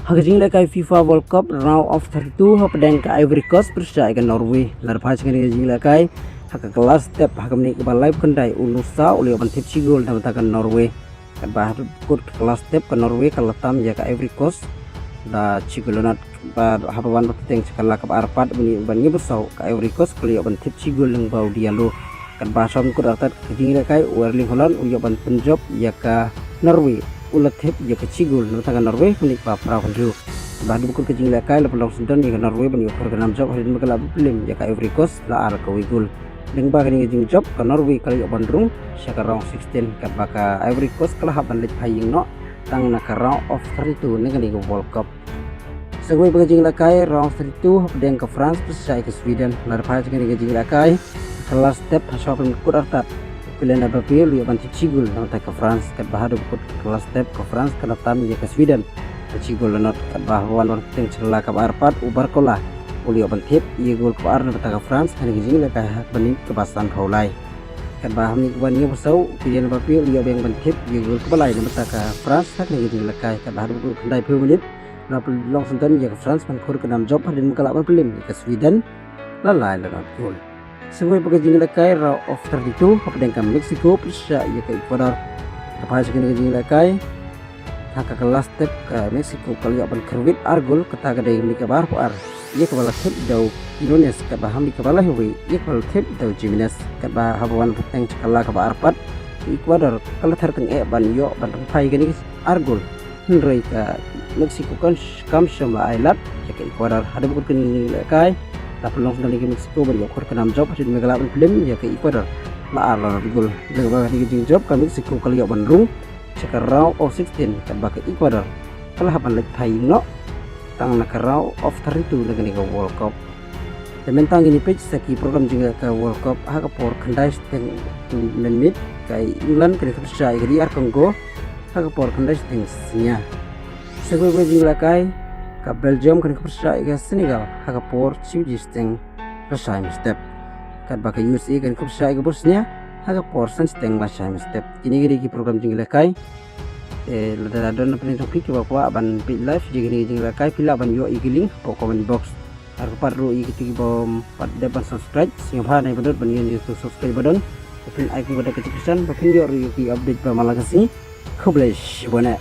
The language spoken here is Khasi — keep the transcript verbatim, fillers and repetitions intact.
Ha ka jinglehkai FIFA World Cup Round of thirty-two hapdeng ka Ivory Coast pyrshah ïa ka Norway. Lada phai sha kane ka jinglehkai, ha ka kylla step ha ka minit kaba laiphew khyndai u Nusa u la ïoh ban thep shi gol na bynta ka Norway. Katba ha kut ka kylla step ka Norway ka la tam ïa ka Ivory Coast da shi gol la nod. Bad haba wan bad teng sha ka kylla kaba ar pat ban ïoh ban ïoh bsaw ka Ivory Coast ka la ïoh ban thep shi gol lyngba u Diallo. Katba ha shwa kut artat ka jinglehkai u Erling Haaland u ïoh ban pynjop ïa ka Norway, u la thep ïa ka shi gol na bynta ka Norwei ha ka minit ba phra phew hynriew. Bad haduh ba kut ka jinglehkai la pynlong syndon ïa ka Norwei ban ïoh khur ka nam jop hadien ba ka la pynplim ïa ka Ivory Coast la ar kawei gol. Lyngba kane ka jingjop ka Norwei ka la ïoh ban rung sha ka round sixteen, katba ka Ivory Coast ka la hap ban leit phai ïing noh tang na ka round of thirty-two na kane ka World Cup. Sa kawei pat ka jinglehkai round thirty-two hapdeng ka France pyrshah ïa ka Sweden. Lada phai sha kane ka jinglehkai, ka kylla step ha shwa kut artat u Kylian Mbappe u la ïoh ban thep shi gol na bynta ka France, katba haduh ba kut ka kylla step ka France ka la tam ïa ka Sweden da shi gol la nod. Katba haba wan bad teng sha ka kylla kaba ar pat u Barcola u la ïoh ban thep ïa ka gol kaba ar na bynta ka France ha kane ka jinglehkai ha ka minit kaba sanphew lai. Katba ha ka minit kaba hynñiew phew saw u Kylian Mbappe u la ïoh biang ban thep ïa ka gol kaba lai na bynta ka France ha kane ka jinglehkai. Katba haduh ba kut khyndai phew minit la pynlong syndon ïa ka France ban khur ka nam jop hadien ba ka la pynplim ïa ka Sweden la lai la nod gol. Sa kawei pat ka jinglehkai round of thirty-two hapdeng ka Mexico pyrshah ïa ka Ecuador. Lada phai sha kane ka jinglehkai, ha ka kylla step ka Mexico ka la ïoh ban kyrwit ar gol, kata ka dei ha ka minit kaba arphew ar ïa kaba la thep da u Quiñones, katba ha ka minit kaba laiphew wei ïa kaba la thep da u Jimenez. Katba haba wan bad teng sha ka kylla kaba ar pat ka Ecuador ka la ther tyngeh ban ïoh ban pynphai kine ki ar gol. Hynrei ka Mexico kan kam shym la ai lad ïa ka Ecuador. Haduh ba kut kane ka jinglehkai la pynlong syndon ïa ka Mexico ban ïoh khur ka nam jop hadien ba ka la pynplim ïa ka Ecuador la ar la nod gol. Lyngba kane ka jingjop ka Mexico ka la ïoh ban rung sha ka round of sixteen, katba ka Ecuador ka la hap ban leit phai ïing noh tang na ka round of thirty-two na kane ka World Cup. Te mynta ngin ïa peit sa ki program jinglehkai World Cup ha ka por khyndai shiteng mynmiet, ka England kan ïa pyrshah ïa ka D R Congo ha ka por khyndai shiteng synñia. Sa kawei pat ka jinglehkai ka Belgium kan ïa pyrshah ïa ka Senegal ha ka por shi baje shiteng lashai mynstep. Katba ka U S A kan ïa pyrshah ïa ka Bosnia ha ka por san shiteng lashai mynstep. Kine ki dei ki program jinglehkai. Te lada don na pdeng jong phi kiba kwah ban peit live ïa kine ki jinglehkai phi lah ban ïoh ïa ki link hapoh comment box. Ar kyrpad ruh ïa kito kiba ym pat dep ban subscribe, sngewbha na ïa ba dot ban ïa subscribe button, ba phin ai kum ka notification ba phin ïoh ruh ïa ki update ba man la ka sngi. Khublei shibun eh.